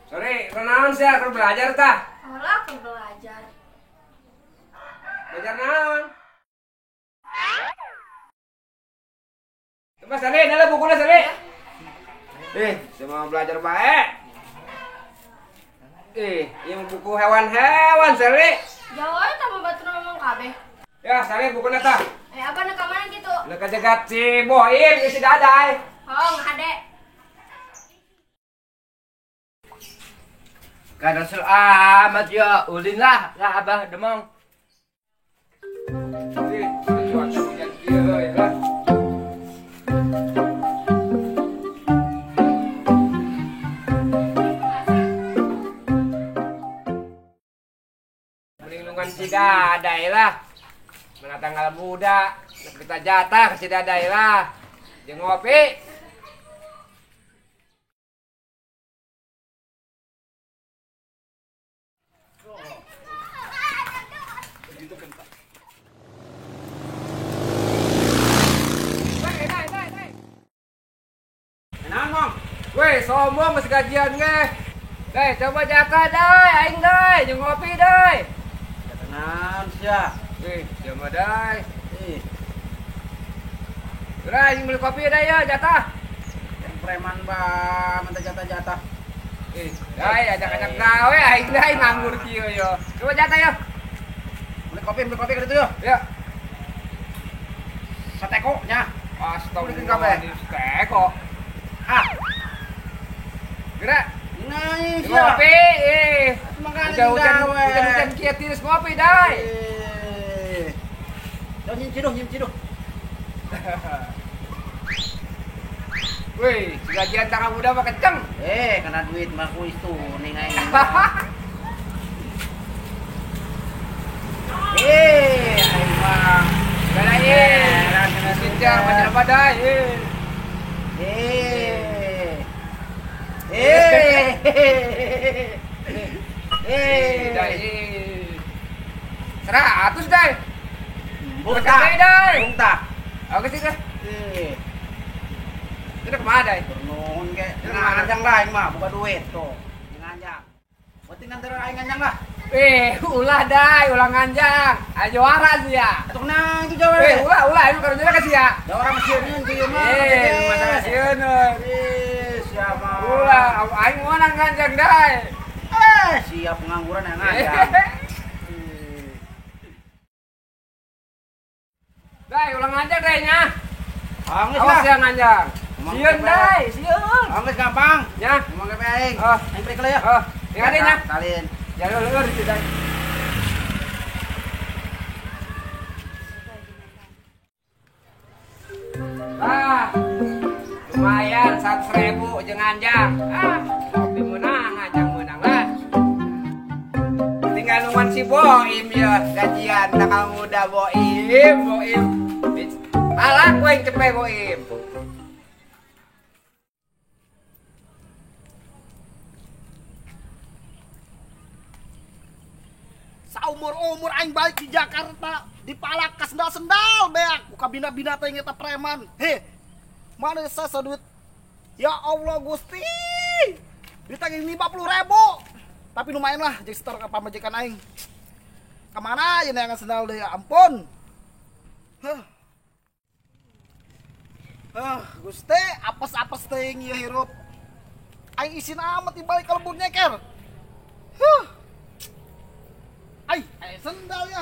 Sorry, kenaon sih aku belajar tah? Olah aku belajar. Belajar naon? Coba Sali, nala bukunya Sali. Semua belajar baik. Ini buku hewan-hewan Sali. Jauh aja tambah batu ngomong kabeh. Ya, Sali bukunya tah. Apa nak kemana gitu? Nak jegat si Boim si Dadai. Oh, ngade. Kada selamat ya, ulin lah lah abah demong. Cuaca hujan kieu euy lah. Melindungan si Dadai lah. Mana tanggal muda, kita jatah ke si Dadai lah. Jeung ngopi. Weh, sombong masih gajian ge. Dai, coba jatah dai, aing dai, jeung ngopi dai. Tenang sia. Coba dai. Udah, aing beli kopi dai ya, jatah. Yang preman ba, minta jatah-jatah. Dai, ajak-ajak gawe aing dai nganggur kieu yo. Coba jatah yo. Beli kopi ke ditu yo. Ya. Sateko nya. Astagfirullah, sateko. Ah. Gerak. Nah, ngopi. Hujan-hujan kieu tiris ngopi dai. Yo nyim ciduh. Wih, gajian tanggal muda mah kenceng. Karena duit mah kuis tuh ning aing. Aing mah. Gara ieu. Sincar macam apa dai. Dai. 100 dai. Bungta dai. Bungta. Oke sih deh. Itu kemana dai? Nuhun ke. Nganjang lah aing mah, buka duit tuh. Nganjang. Penting nanti aing nganjang lah. Ulah dai, ulah nganjang. Ayo juara sih ya. Atuh nang itu jawara. Ulah ini karunya kasih ya. Jawara mah sieun kieu mah. Masalah sieun. Siapa? Ulah, aing mau nganjang dai. Siap pengangguran yang nganjang. Dai, ulah nganjang dai nya. Anggeus lah. Awas ya nganjang. Sieun dai, sieun. Anggeus gampang. Nya, ngomong ke aing. Aing prek ya. Ingat nya. Salin. Jalur leueur itu dai. Ah, lumayan 100.000 jeung nganjang. Ah, kopi meunang, nganjang meunang lah. Tinggal nungguan si Boim ya, gajian tanggal muda Boim, Boim. Alah, gue yang cepet Boim. Saumur-umur aing balik di Jakarta, di Palaka sendal-sendal beak, buka bina-bina teh eta preman. Heh. Mana sasa duit? Ya Allah Gusti. Ditagih 50.000. Tapi lumayan lah jeung setor ka pamajikan aing. Kemana ya neangan sendal deui, ya ampun. Huh. Gusti, apes-apes teuing ieu hirup. Aing isin amat dibalik ka lembur nyeker. Huh. Ai, sendal ya.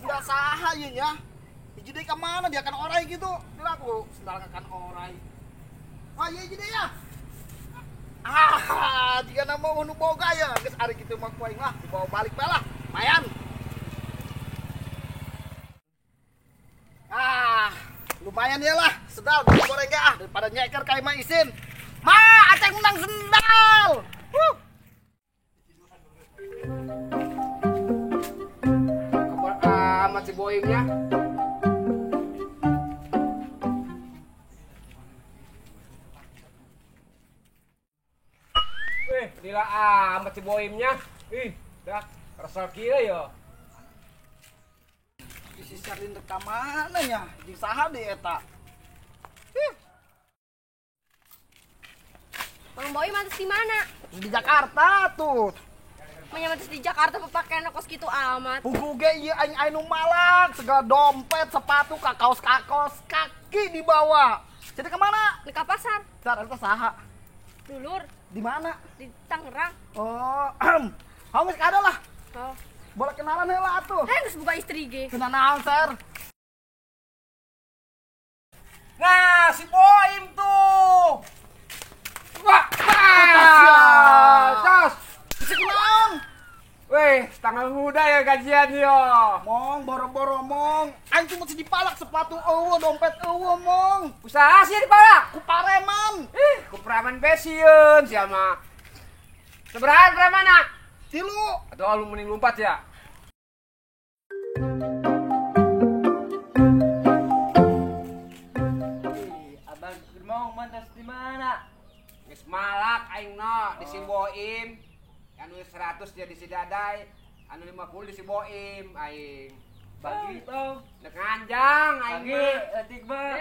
Sendal saha ieu nya? Hiji deui ka mana dia kan orai gitu. Aku sendal kan orai. Wah, ieu hiji deui ya. Ah, jika nama nu boga ya, geus ari kitu mah ku aing lah dibawa balik bae lah. Lumayan. Ah, lumayan ya lah, sendal goreng ge ah daripada nyeker ka imah isin. Ma, aceng menang sendal. Huh. Kebor amat si Boimnya. Lila amat si Boimnya. Ih, dah resel kieu yo. Si Si Sherlyn rek ka mana nya? Jeung saha deui eta? Ih. Mang Boy mantas di mana? Di Jakarta tuh. Manya mantas di Jakarta pemakaian kos kitu amat. Pugu ge ieu aing anu malak, segala dompet, sepatu, ka kaos-kaos, kaki dibawa. Jadi kemana? Ke pasar. Tar eta saha? Dulur. Di mana? Di Tangerang. Oh, geus kada lah. Oh. Boleh kenalan heula atuh. Eh, geus buka istri ge. Cenah naon, Ser? Nah, si Boim tuh. Wah, tas. Si kunaon? Weh, tanggal muda ya gajian yo. Mong, boro-boro mong. Aing cuma dipalak sepatu eueuh, dompet eueuh mong. Usaha sih dipalak. Ku pareman. Ih, ku preman besieun sia mah. Seberahan premana? 3. Atau lu mending lompat ya? Abang mau mantas di mana? Geus malak aing no di si Boim. Anu 100 dia di si Dadai, anu 50 di si Boim aing. Bagi tong. Nek nganjang aing mah. Leutik mah.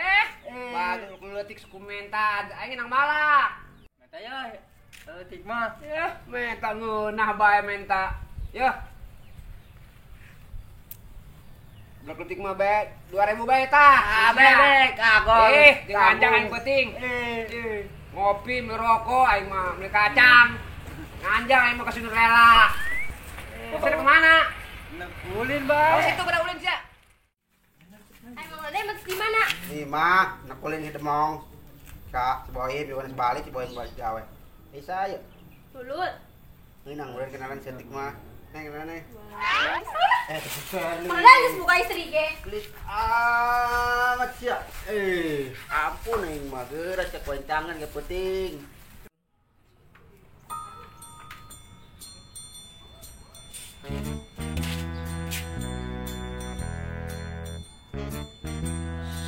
Bagus leutik sukumenta aing nang malak. Menta ya leutik mah. Ya, menta ngeunah bae menta. Ya. Blok leutik mah bae 2000 bae tah. Ah, bae kagok. Nganjang aing penting. Ngopi, merokok aing mah beli kacang. Nganjang aing mah ka Cinderella. Kesana kemana? Nek ulin bae. Oh, situ pada ulin sia. Emang Dade mantas di mana? Nih mah, nek ulin si Demong. Ka si Boim juga balik, si Boim balik gawe. Bisa yuk. Dulur. Ini nang ulin kenalan setik mah. Neng kenalan neng. Mang Dade geus buka istri ge. Klik amat sia. Ampun aing mah geura cek goncangan ge peuting.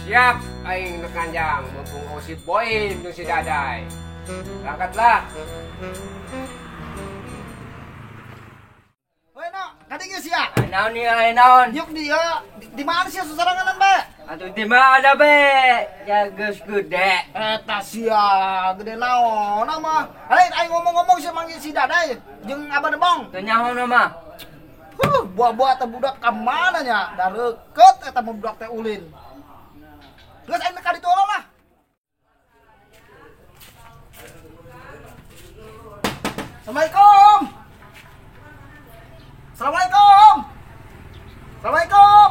Siap aing nek nganjang mumpung si Boim jeung si Dadai. Berangkatlah. Hoi no, kadi geus sia. Naon ieu aya naon? Yuk dia, di mana sia susarangan bae? Atuh di mana bae? Ya geus gede. Eta sia, gede naon mah. Lain aing ngomong-ngomong sia manggil si Dadai jeung Abah Demong. Teu nyaho mah. Huh, buah-buah eta budak ka mana nya? Da reukeut eta mah budak teh ulin. Geus aing ka ditu lah. Assalamualaikum. Assalamualaikum. Assalamualaikum.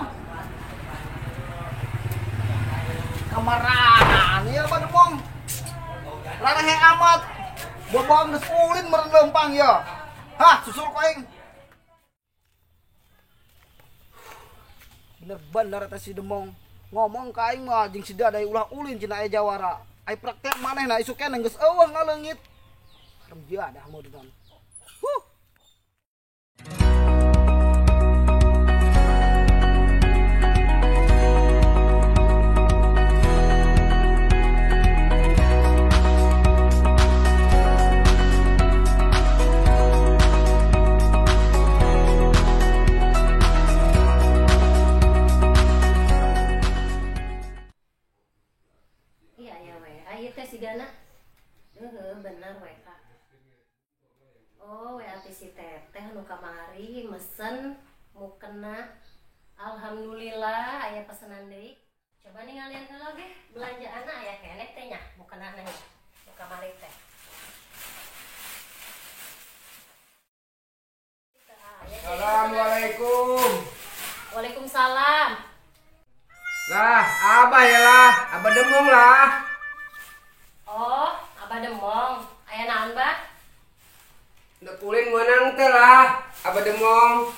Kemarahan ya Abah Demong. Larahe amat. Bobong geus ulin meureun leumpang ya. Hah, susul ku aing. Bener-bener eta si Demong. Ngomong ka aing mah jeung si Dadai ulah ulin cenah aya jawara. Ai praktek manehna isuk keneh geus eueuh ngaleungit. Rem jadah mau dengan. Huh. Iya ya WA ieu teh sigana. Heeh, bener WA. Oh, WA ti si Teteh nu kamari mesen mukena. Alhamdulillah aya pesenan deui. Coba ningalian heula ge belanjaanna aya keneh teh nya mukena nya. Nu kamari teh. Assalamualaikum. Waalaikumsalam. Lah, abah ya lah, abah Demong lah. Oh, abah Demong. Aya naon, Bah? Nek ulin meunang teh lah, abah Demong.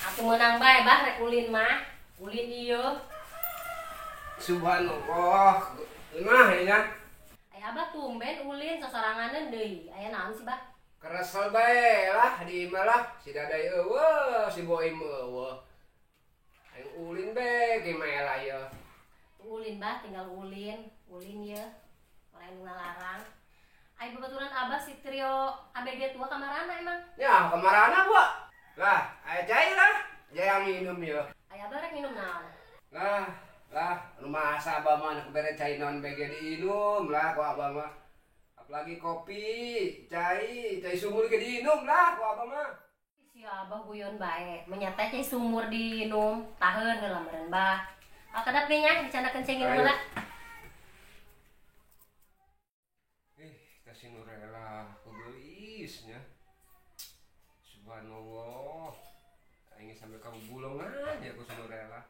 Atuh meunang bae, Bah, rek ulin mah. Ulin ieu. Subhanallah. Nah, ya. Aya abah tumben ulin sasoranganeun deui. Aya naon sih, Bah? Keresel bae lah di imah lah, si Dadai eueuh, si Boim eueuh. Aing ulin bae gimana lah ya. Ulin Bah, tinggal ulin, ulin ye. Lain nu ngalarang. Ai babaturan abah si trio ABG tua kamarana emang? Ya, kamarana gua. Lah, aya cai lah. Jaya minum ya. Aya abah rek minum naon? Lah, lah, anu masa abah mah anu bere cai naon bae ge diinum lah ku abah mah. Apalagi kopi, cai, cai sumur ge diinum lah ku abah mah. Si abah guyon bae, menyata cai sumur diinum, taheun heula meureun bah. Ah kedap nih nya dicandakeun cai nginum heula. Ih, teh si Nurela ku geulisnya. Subhanallah. Aing sampai kamu bulongan ya ku si Nurela.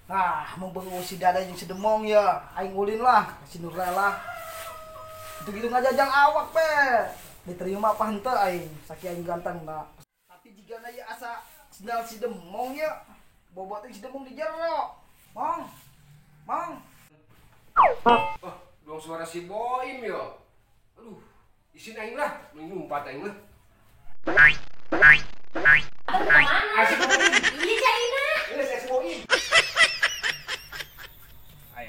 Nah, mau bengu si Dada jeung si Demong ya, aing ulin lah si Nurela. Itu gitu ngajajang awak pe. Diterima apa henteu aing, saking aing ganteng na. Tapi jika na ieu asa sendal si Demong ya, bobot si Demong di jero. Mong. Mong. Oh, dong suara si Boim yo. Aduh, isin aing lah, mending ngumpat aing lah. Abah kemana? Ini caina. Ini saya si Boim.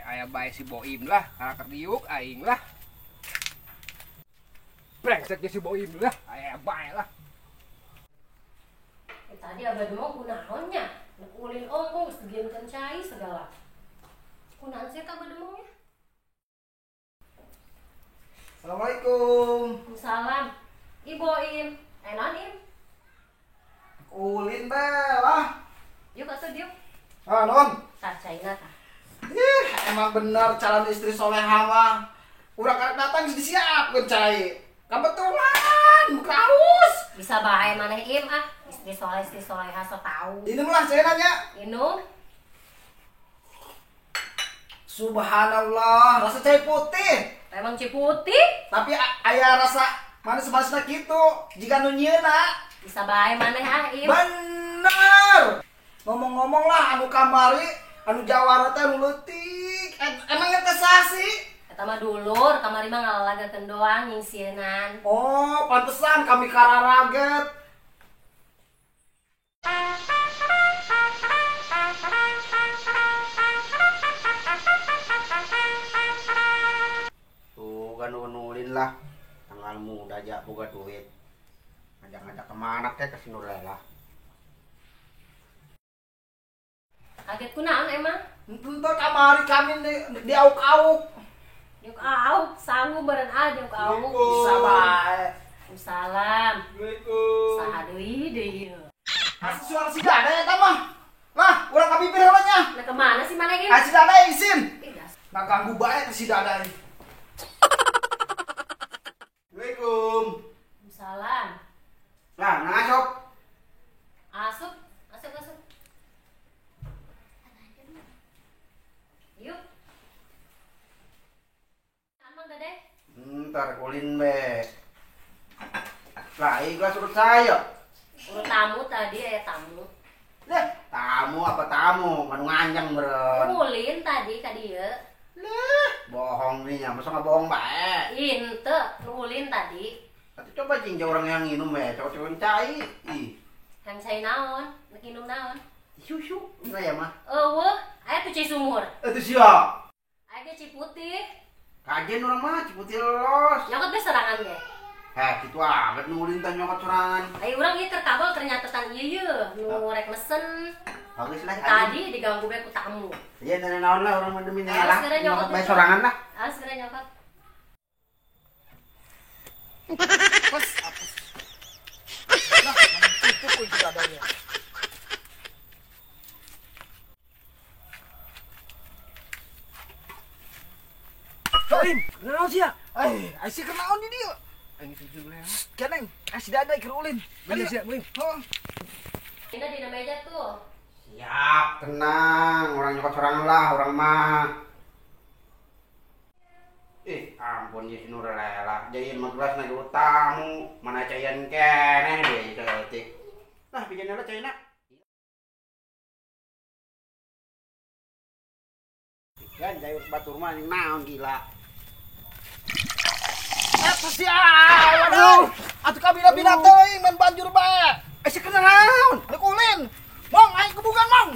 Aya bae si Boim lah, karakter diuk aing lah. Brengsek si Boim lah, aya bae lah. Tadi abah Demong kunaon nya? Nek ulin ongkong geus digeunkeun cai segala. Kunaon sih eta abah Demongnya? Assalamualaikum. Salam. Ibu Im. Naon Im? Ulin be lah. Yuk atuh diuk. Ah, non. Tah caina tah. Ih, emang bener calon istri soleha mah. Urang karek datang geus disiapkeun cai. Kebetulan, muka haus. Bisa bae maneh Im ah. Istri soleh, istri soleha so tau. Inum lah caina nya. Inum. Subhanallah, rasa cai putih. Emang cai putih? Tapi aya rasa manis-manisna kitu, jika nu nyieuna. Bisa bae maneh ah Im. Bener. Ngomong-ngomong lah anu kamari, anu jawara teh anu leutik. Emang eta saha sih? Eta mah dulur, kamari mah ngalalagakeun doang nyingsieunan. Oh, pantesan kami kararaget. Tuh kan nulin lah. Tanggal muda aja boga duit. Ngajak-ngajak kemana kek ke si Nurela. Kaget kunaon emang? Entah kamari kami di auk-auk. Diauk-auk, sangu beureun ah diauk-auk. Bisa bae. Salam. Assalamualaikum. Saha deui deui. Asli suara si Dada eta mah. Lah, urang ka bibir heula nya. Nah kemana sih maneh Im? Ah si Dada isin. Ih, dasar. Nah ganggu bae si Dada ini. Assalamualaikum. Salam. Lah, nah sok. Asup, asup, asup. Yuk. Amang Dade. Ntar ulin be. Lah, ikhlas urut saya. Urut tamu tadi aya tamu. Leh, tamu apa tamu? Manu nganjang meureun. Ulin tadi ka dieu. Leh, bohong nih ya, masa nggak bohong bae. Henteu, ulin tadi. Atuh coba cing orang yang nginum be, coba-coba cai. Ih, Yang cai naon? Nek nginum naon? susu enggak ya mah? Eueuh, aya tuh cai sumur. Itu sia. Aya ge cai putih. Kajen urang mah Ciputi los. Nyokot be serangan ge. Heh, kitu amat nulin teh nyokot sorangan. Ayo urang ieu keur kabel ternyata ieu ye nu rek mesen. Bagus lah. Tadi diganggu be ku tamu. Iya, naon lah urang mah demi Ayo, lah. segera nyokot Nyokot bae itu. sorangan lah. Ah, segera nyokot. Pas apes. Lah, tutup ku si Dadanya. Boim, kunaon sia? Eh, ai si kenaon di dieu? Aing si Nurela. Keneng, ai si Dada keur ulin. Bener sia, Boim. Heeh. Ini di meja tuh. Siap, tenang, orang nyokot sorangan lah, orang mah. Ih, ampun ya si Nurela. Jadi mah gelas naik tamu, mana cayan keneh deh ceutik. Lah, bikin heula caina. Kan jayur batur mah naon gila. Eta si aduh. Atuh kabina-bina teuing main banjur bae. Eh, si kena naon? Rek ulin. Mong, aing kebugan, Mong.